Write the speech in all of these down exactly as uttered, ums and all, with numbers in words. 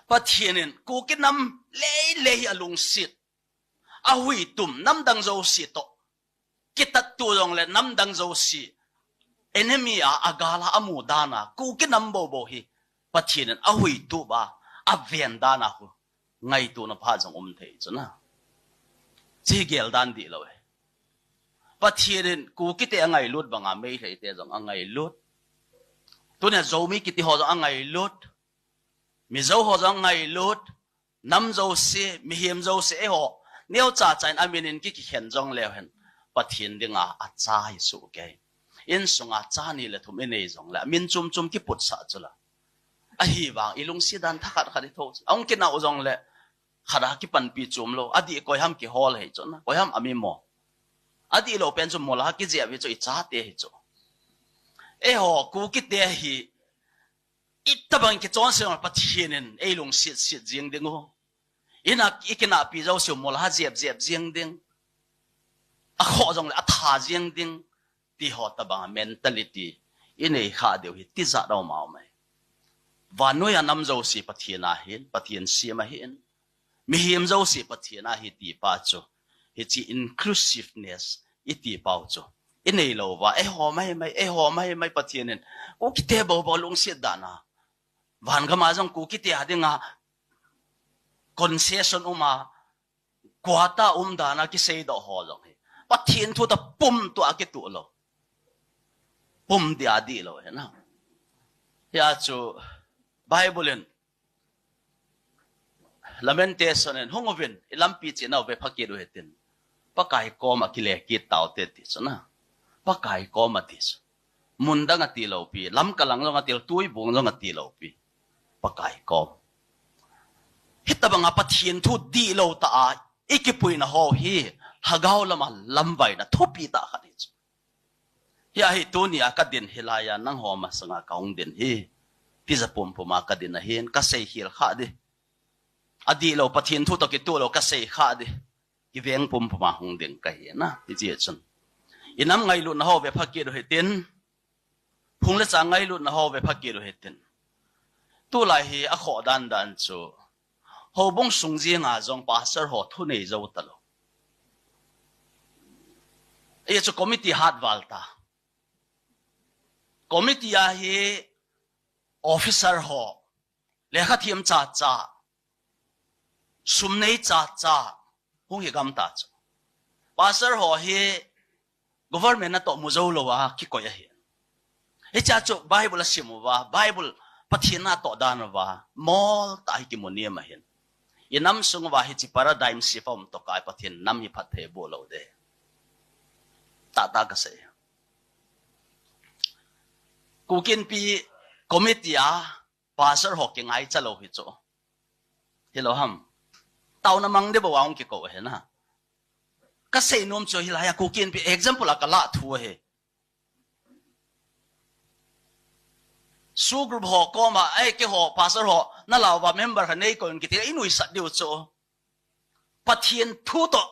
Pathen in Kuki nam leilei hi alungset, ahuitum, namdang jouse toh kitat tu jongle namdang jouse enemy a, agal a amu dan a Kuki nam boubou hi Pathen in ahuitup a, aven dan a khu ngaituna pha jong um thei chu na. Chi gel dan dihlou e. Pathen in Kuki te angailut banga Meitei te jong angailut. Tunia Zomi kiti ho jong angailut. Mizo ho jong angailut. Nam jouse, mihem jouse eiho neocha cha in amin in ki kikhen jongleu hen, Pathen dinga acha hi soh kei. Insunga cha ni le thum inei jongle amin chom chom kiputsah chu la. Ahivang ilungset dan thakhat khat itho chu. Ahung kinah u jongle khat a kipanpi chom lou. Adih koiham kihol hei chu na. Koiham ami mo. Adihlou pen chu mol a kijep hi chu, ichate hi chu. Eiho Kuki te hi itobang kichonse jongle Pathen in eilungset set jeng ding u. Ina ikinahpi jouse u mol a jep jep jeng ding. Akhoh jongle atha jeng ding. Ti ho tobang mentality inei kha diu hi tijat a um a um e. Vannoi a nam jouse Pathen ahin, Pathen sem ahin. Mihem jouse Pathen ahi ti pa chu, hiche inclusiveness iti pau chu inei lou va, eiho maimai, eiho maimai Pathen in Kuki te boubou lungset dan a, van gam a jong Kuki te a dinga concession um a, quota um dan a kiseidoh ho jong hi Pathen thu toh pum tua kituh lou. Pum dia dihlou hi na. Hia chu Bible in Lamentation in, hung uvin, ilampi chena u ve pha kit u hitin. Pakai kom a kile kit taute ti chu na. Pakai kom ati chu. Mun dang ati lou pi, lamka lang jong ati lou, tuibung jong ati lou pi. Pakai kom. Hitobanga Pathen thu dihlou tah a ikipuina ho hi, lhagao lama lamvaina thupi tah khat hi chu. Hia hi tunia kadin hilai a nangho masanga kahung din hi. Tija pumpum a kadin ahin, kasei khel kha di. Adihlou Pathen thu toh kituh lou kasei kha di. Kiveng pumpum a hung ding kahi na, hiche chun. Inam ngailutna ho ve pha kit u hitin. Phung le chang ngailutna ho ve pha kit u hitin. Tulai hi akhoh dan dan chu, houbung sung jenga jong pastor ho thunei jou talou. Hichu committee hat val ta. Committee a hi officer ho, lekha thiam cha cha, sum nei cha cha, hung hi gam ta chu. Pastor ho hi government natoh mu jou lou a kikoi ahi. Hiche chu Bible a sim uva, Bible Pathen natoh dan uva, mol tah hi kimu niam ahin. Inam sung uva hiche paradigm shift a um toh kai Pathen nam hi phatthei boh lou de. Tahtah kasei. Kuki Inpi committee a pastor ho kingaicha lou hi chu. Hilou ham. Taona mang de bou a hung kikou ahi na. Kasei nom chu hilai a Kuki Inpi example a kalah thu ahi. Su group ho koma, ei, keiho pastor ho, nalah uva member khat nei kouvin kiti, inuisat diu chu. Pathen thu toh,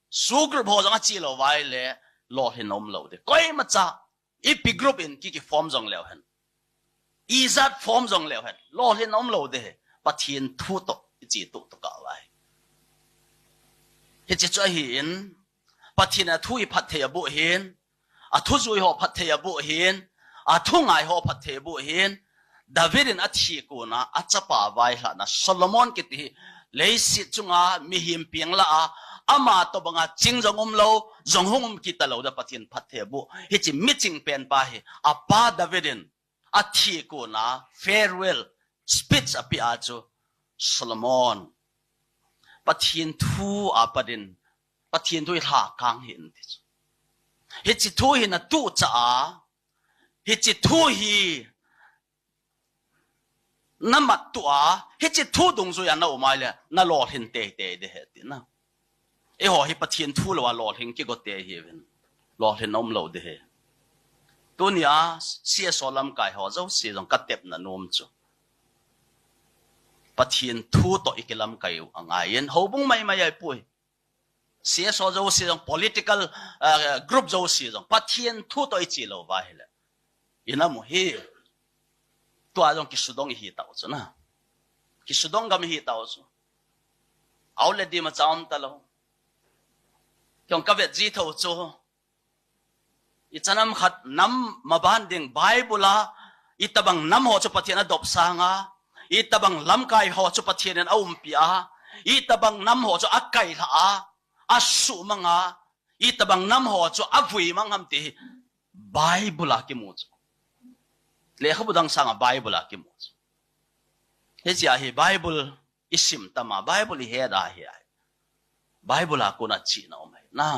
su group ho jong ache lou vai le, lolhin um lou de. Koimacha, ipi group in ki, ki form jong leu hen. Ijat form jong leu hen. Lolhin um lou de. Pathen thu toh, iche tuh tuh kah vai. Hiche chu ahin, Pathen a thu hi phatthei aboh ahin, a thu jui ho phatthei aboh ahin, a thu ngai ho phatthei aboh ahin, David in athi kona, achapa vailhahna, Solomon kiti hi, leiset chunga mihem peng lah a, ama tobanga ching jong um lou, jong hung um kit talou da Pathen phatthei aboh. Hiche miching pen pa hi, apa David in, athi kona, farewell speech apeh a chu, Solomon, Pathen thu a pat in, Pathen thu hi lhakang hih in ti chu. Hiche thu hi natuh cha a, hiche thu hi namat tuh a, hiche thu dungjui a naum a ahile, nalolhin teitei de ahi tina. Eiho hi Pathen thu lou a lolhin kigo te ihiuvin. Lolhin um lou de ahi. Tunia, C S O lamkai ho jouse jong katepna nom chu, Pathen thu toh ikilamkai u angaiyin, houbung maimai ahipoi. C S O jouse jong, political, ah, group jouse jong, Pathen thu toh iche lou va ahile, inam u hi, tua jong kisudong ihi tau chu na. kisudong gam hi tau chu. Au le di ma cham ta lo. Kiong ka vet ji tho chu. I chanam khat nam maban ding Bible a, i tabang nam ho chu Pathian a dop sanga, i tabang lamkai ho chu Pathian in a umpi a, i tabang nam ho chu a kai hla a, a sumanga, i tabang nam ho chu a vui mang ham ti hi Bible a kimu chu. Lekhabu dang sanga Bible a kimu chu. Hichia hi Bible i sim tama, Bible i he da hi ai. Bible a kona china um ai. Na.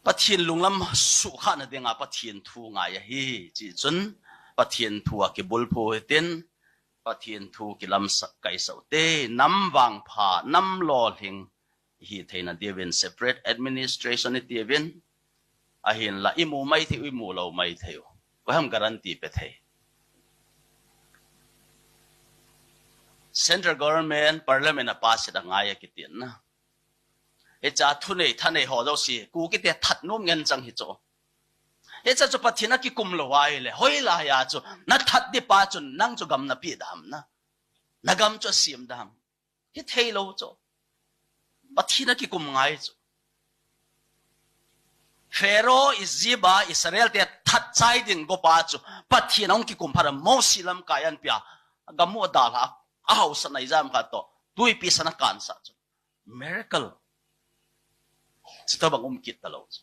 Pathian lunglam sukha na dinga Pathian thu ngai ahi. Chi chun Pathian thu a kibulphu hitin, Pathian thu kilam sa-, kai sau te, nam vangpha, nam lolhing, hi theina diuvin separate administration i tiuvin, ahinla i mu mai thei u, i mu lo mai thei u. Koi ham guarantee pe thei. Central government, parliament a pass da ngai a kitin na. Hicha thunei, thanei ho jouse, Kukite that nom ngen chang hi chu. Hicha chu Pathian a kikum lo ai le, hoilai a chu, na that di pa chun, nang chu gam na pi dam na. Na gam chu sim dam. Hi thei lo chu. Pathian a kikum ngai chu. Pharaoh, Egypt a, Israel te that chai ding gopa chu. Pathian a hung kikum phat a Moses lamkai an pia. Gam u a dal a, a hausa nai jam khat to. Tuipi sana kan sa chu. Miracle. Chutobang um kit ta lo chu.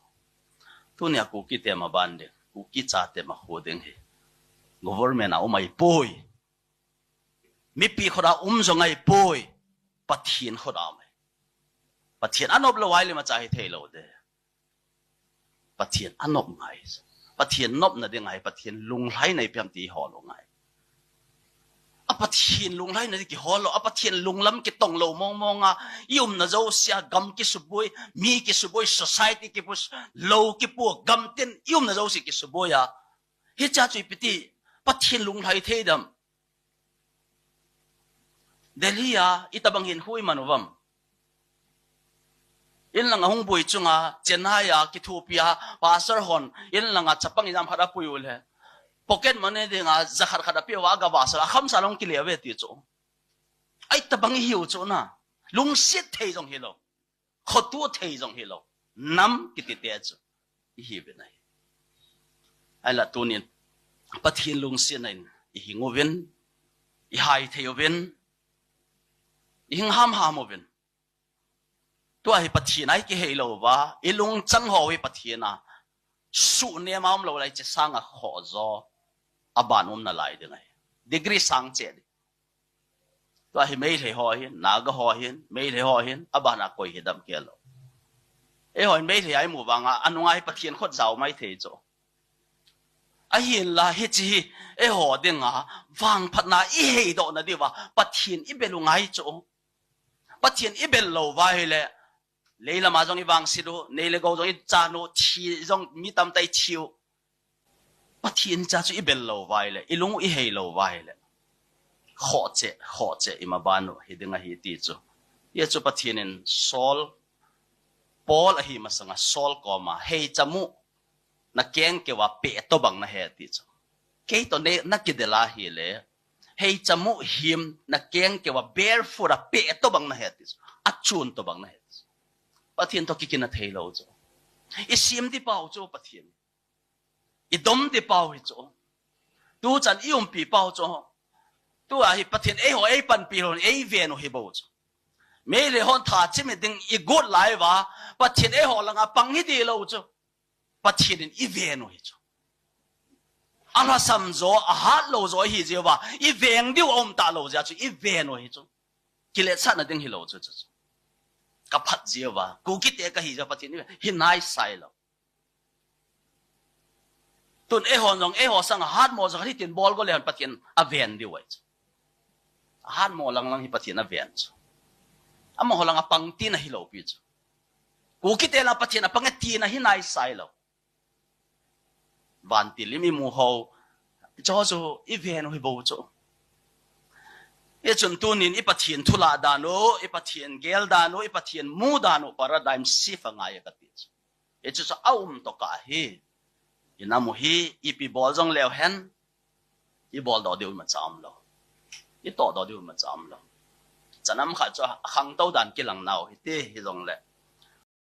Tunia Kukite maban ding. Kuki chate ma khu ding hi. Government a um ai poi. Mipi khut a um jong ai poi. Pathian khut a um ai. Pathian a nop lo ai le ma cha hi thei lo de. Pathian a nop ngai. Pathian nopna ding ngai, Pathian lunglhaina i piam ti ho lo ngai. A Pathian lunglhaina di kihol lo, a Pathian lunglam kitong lo mong mong a, i umna jouse a gam kisuboi, mi kisuboi, society kipus, lo kipu, gam tin, i umna jouse kisuboi a. Hicha chu ipi ti, Pathian lunglhai thei dam. Delhi a, i tabang hin hui manu vam. In langa hung bui chunga, Chennai a, kithupi a, pastor hon, in langa chapang i jam khat a pui u le. Pocket money dinga, za khat khat a pi u a ga va sa, a kham sa long kile ve ti chu. Ai tabang i hiu chu na. Lungsiat thei jong hi lo. Khotu thei jong hi lo. Nam kiti te chu. I hi ve nai. Ai la tunin. Pathian lungsiat nai. I hing uvin. I hai thei uvin. I hing ham ham uvin. Tua hi Pathian a i kihei lo va. I lungchang ho hi Pathian a. Su ne ma um lo lai che sanga kho jo. A ban um na lai ding ai. Degree sang che di. Tua hi Meitei ho hin, Naga ho hin, Meitei ho hin, a bana koi hi dam kei lo. Eiho hin Meitei a i mu vanga, a nunga hi Pathian khut jao mai thei chu. Ahinla hichi hi, eiho dinga, vangphatna i heidoh na diuva, Pathian i bel u ngai chu. Pathian i bel lo va hile, Leilam a jong i vangset u, nei le gou jong i chan u, thi jong mi tamtah i thi u. Pathian cha chu i bel lo va hile, i lung u i hei lo va hile. Khoh che, khoh che i maban u, hi ding ahi ti chu. Hia chu Pathian in Saul, Paul ahi masanga Saul koma, hei cham u, na kengkeu a peh tobang na he ti chu. Kei to ne, na kidel a hile, hei cham u him, na kengkeu a barefoot a peh tobang na he ti chu. A chun tobang na he ti chu. Pathian to kikina thei lo chu. I sim di pau chu Pathian. I dom di pau hi chu. Tu chan i umpi pau chu. Tua hi Pathian eiho ei panpi lon ei ven u hi bou chu. Meitei hon tha chim ding i got lai va, Pathian eiho langa pang hi di lo chu. Pathian in i ven u hi chu. A lhasam jo, a hat lo jo hi jeh uva, i veng diu a um ta lo jeh chu, i ven u hi chu. Kiletsahna ding hi lo chu, chu, chu. Ka phat jeh uva, Kukite ka hi jeh uva, Pathian in hi nai sai lo. Tun eihon jong, eiho sang a hat mo jo, hitin bol go le hon Pathian a ven diu ai chu. A hat mo lang lang hi Pathian a ven chu. Amaho langa pang tina hi lo pi chu. Kukite la Pathian a pang e tina hi nai sai lo. Vantil lim i mu ho. Cho chu i ven u hi bou chu. I chun tunin i Pathian thu lah dan u, i Pathian gel dan u, i Pathian mu dan u, paradigm shift a ngai a ka ti chu. I chu chu a um to ka hi. I nam u hi, ipi bol jong leu hen. I bol doh diu i ma cha um lo. itohdoh diu imacha umlou. Chanam khat chu akhangtou dan kilang nau hite hijongle,